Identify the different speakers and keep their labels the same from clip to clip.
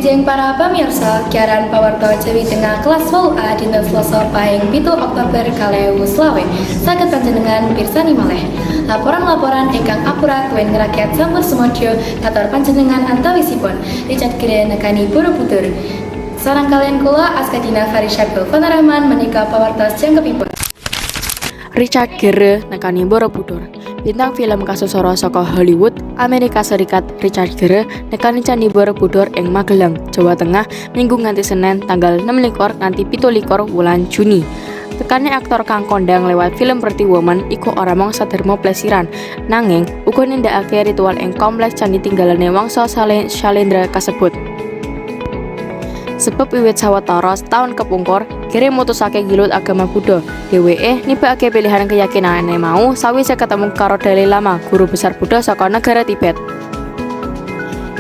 Speaker 1: Wilujeng para pamirsa, siaran Pawarta Jawi Tengah kelas 8A dinten Selasa Pahing 7 Oktober 2025 saged panjenengan pirsani malih. Laporan-laporan ingkang akurat tuwin ngrakyat sampun sumedya katur panjenengan antawisipun Richard Gere nekani Borobudur. Sareng kaliyan kula, Askadina Farisha Rahman, menika pawartos jangkepipun.
Speaker 2: Richard Gere nekani Borobudur. Bintang film kasosora saka Hollywood, Amerika Serikat, Richard Gere nekani Candi Borobudur ing Magelang, Jawa Tengah, Minggu nganti Senin tanggal 26 nganti 27 wulan Juni. Tekane aktor kang kondang lewat film Pretty Woman iku ora mung saderma plesiran, nanging uga nindakake ritual ing kompleks candi tinggalane Wangsa Syailendra kasebut. Sebab wiwit sawetara taun kepungkur, Gere mutusake nggilut agama Buddha. Dheweke nibakake pilihan keyakinane mau sawise ketemu karo Dalai Lama, guru besar Buddha saka negara Tibet.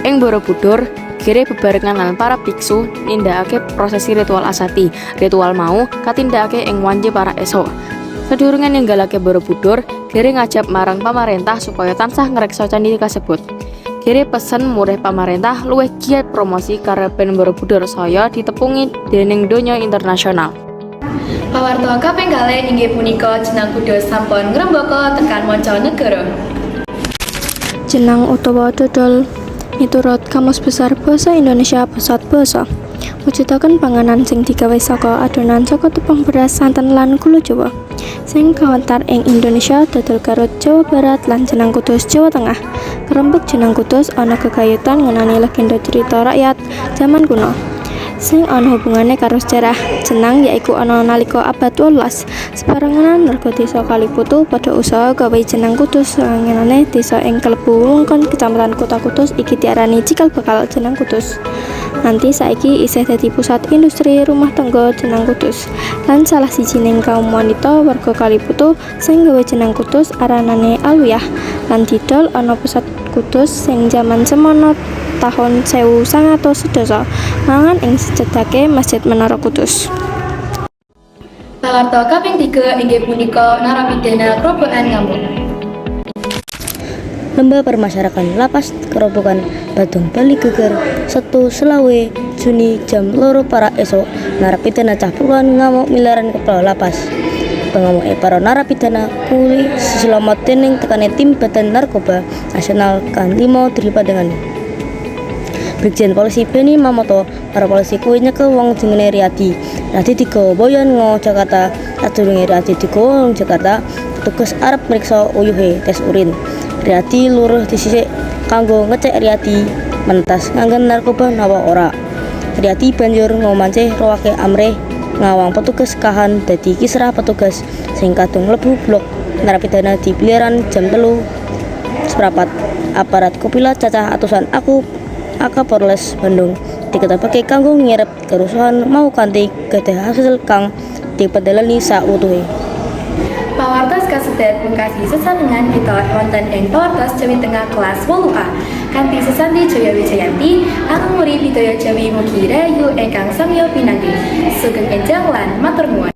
Speaker 2: Ing Borobudur, Gere bebarengan lan para biksu nindakake prosesi ritual asati. Ritual mau katindakake ing wanci parak esuk. Sadurunge ninggalake Borobudur, Gere ngajab marang pamarentah supaya tansah ngreksa candi kasebut. Gere pesen murih pamarentah luwih giat promosi karepen Borobudur saya ditepungi dening donya internasional.
Speaker 1: Pawarta kaping kalih inggih punika Jenang Kudus sampun ngrembaka tekan manca negara.
Speaker 3: Jenang utawa dodol miturut Kamus Besar Basa Indonesia Pusat Basa mujudaken panganan sing digawe saka adonan saka tepung beras, santen lan gula jawa. Sing kawentar ing Indonesia dodol Garut, Jawa Barat lan jenang Kudus, Jawa Tengah. Krembug jenang Kudus ana gegayutan ngenani legenda cerita rakyat jaman kuno sing ana hubungane karo sejarah jenang, yaiku ana nalika abad 18. Sebarenganan warga desa Kaliputu padha usaha gawe jenang Kudus. Sangenane desa ing kalebu wewengkon Kecamatan Kota Kudus iki diarani cikal bakal jenang Kudus. Nganti saiki isih dadi pusat industri rumah tangga jenang Kudus. Lan salah sijining kaum wanita warga Kaliputu sing gawe jenang Kudus aranane Alwiyah lan didol ana pusat Kudus sing jaman semono tahun 1910 mangan ing cedhake Masjid Menara Kudus.
Speaker 1: Pawarta kaping 3 inggih punika narapidana Krobokan ngamuk.
Speaker 4: Lembaga Permasyarakatan Lapas Kerobokan Badung Bali Geger Setu 25 Juni jam 2 parak esuk, narapidana cah puluhan ngamuk miliran kepala lapas. Pengamuke para narapidana kuwi sislamet dening tekane tim Badan Narkoba Nasional kang 5 dipandhangani Brigjen Polisi Benny Mamoto. Para polisi kuwi nyekel wong jenenge Riyadi. Riyadi digawa boyon ngo Jakarta. Sadurunge Riyadi digawa ing Jakarta, petugas arep mriksa uyuhe, tes urin. Riyadi luruh disisik kanggo ngecek Riyadi mentas nganggen narkoba napa ora. Riyadi banjur ngomanceh rowake amrih ngawang petugas kahan dadi kisrah petugas sing kadung mlebu blok narapidana di Biliran jam 3.15. Aparat Kopila cacah atusan aku AK Polres Bandung diketepake kanggo nyerep kerusuhan mau kanthi gadah hasil kang dipendeleni sawutuhe.
Speaker 1: Pawartos kasebat pungkasi sesarengan kita wonten ing Pawartos Jawi Tengah kelas 8A. Kanthi Sesanti Jaya Wijayanti, aku nguri Bidaya Jawi mugi rahayu ingkang samya pinanggih. Sugeng enjang lan matur nuwun.